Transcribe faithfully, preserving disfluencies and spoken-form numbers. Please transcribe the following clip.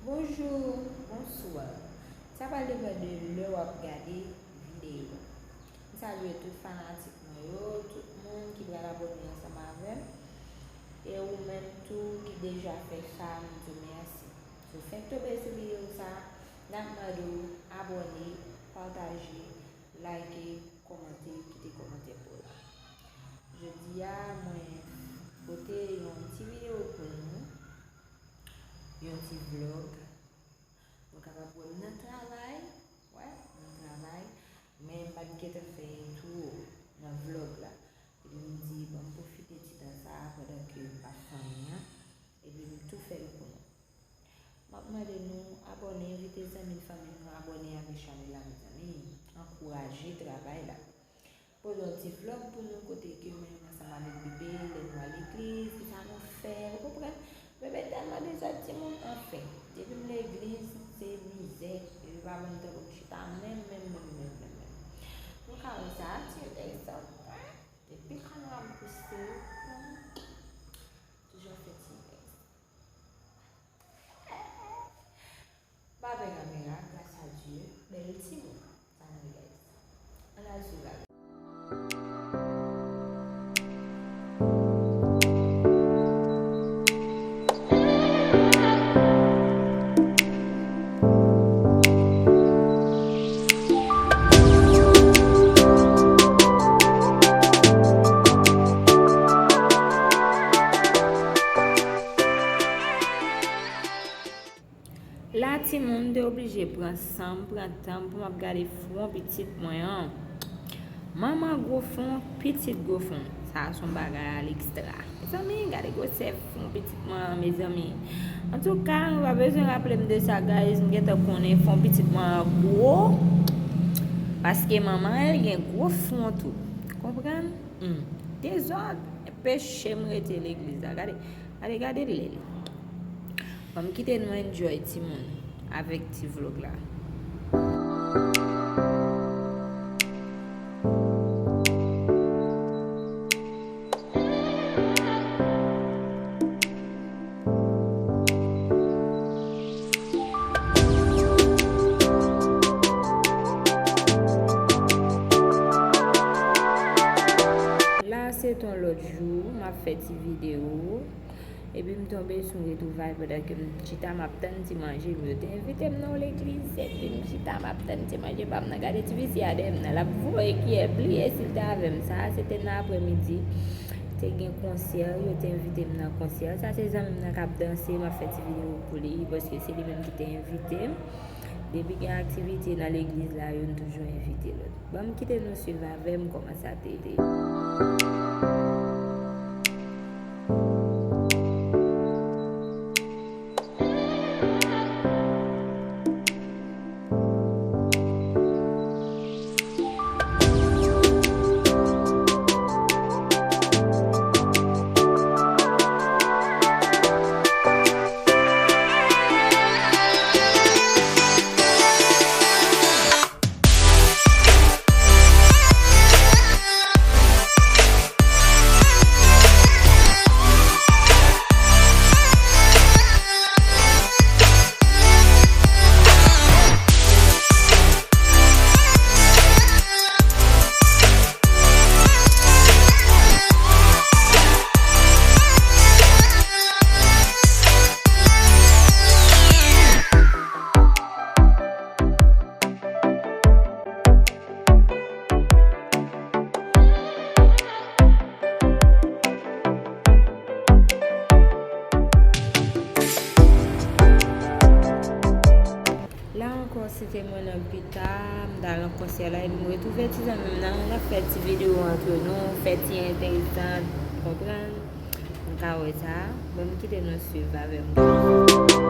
Bonjou, bonswa. Sa pral depann de lè w ap gade videyo a. M salye tout fanatik mwen yo, tout moun ki pral abòne ansanm avè m. E ou menm tou ki deja fè sa, m di w mèsi. Si w fenk tonbe sou videyo sa, n ap mande w abòne, pataje, like, kòmante, kite kòmantè pa w la. Jodi a, mwen pote yon ti videyo pou nou, yon ti vlog. Nou kapab wè m nan travay, wè, nan travay, men m pa t gentan fè entwo nan vlog la. Epi m di, ban m pwofite ti tan sa a pandan ke m pa fè anyen an, epi m tou fè l pou nou. M ap mande nou abòne, envite zanmi fanmi nou abòne avèk chanèl la, mezanmi. Ankouraje travay la. Poze yon ti vlog pou nou kote ke mwen menm ansanm avèk bebe, lè nou al legliz, kisa nou fè, ou konprann? Bebe tèlman dezòd timoun, anfen. Depi m legliz, se mizè. Depi pa ban m tan pou m chita, menm, menm, menm, menm, menm, menm. Nou ka wè sa, ti egzanp, depi kanra m pouse, toujou fè ti egzanp. Pa pè kamera, gras a Dye, bèl timoun. Sa nou ye, guys. Ann al swiv avè m. La, timoun, m te oblije pran san m, pran tan m pou m ap gade fwon pitit mwen an. Manman gwo fwon, pitit gwo fwon. Sa a se yon bagay a lekstra. Mezanmi, gade gwosè fwon pitit mwen an, mezanmi. Antouka, nou pa bezwen raple m de sa, guys. M gentan konnen fwon pitit mwen an gwo. Paske manman l gen gwo fwon tou. Konprann? Hmm. Dezòd, peche m rete legliz la. Gade. Gade, gade lè l. Ban m kite nou enjoy timoun avèk ti vlog la. La, se t on lòt jou, m ap fè ti videyo. Epi m tonbe sou yon retwouvay pandan ke m chita m ap tann ti manje m. Yo te envite m nan yon legliz, epi m chita m ap tann ti manje pa m nan. Gade ti visye a dèyè m nan, l ap voye kiyè pliye si l te avè m. Sa a, se te nan aprèmidi. Te gen konsè, yo te envite m nan konsè. Sa se zanmi m nan k ap danse, m ap fè ti videyo pou li, paske se li menm ki te envite m. Depi gen aktivite nan legliz la, yo n toujou envite lòt. Ban m kite nou swiv avè m kòman sa te ye. La ankò, se te mwen nan pita, m t al nan konsè la, epi m retwouve ti zanmi m nan, n ap fè ti videyo antre nou, fè ti enteresan, konprann? M ka wè sa, bon, m kite nou swiv avè m.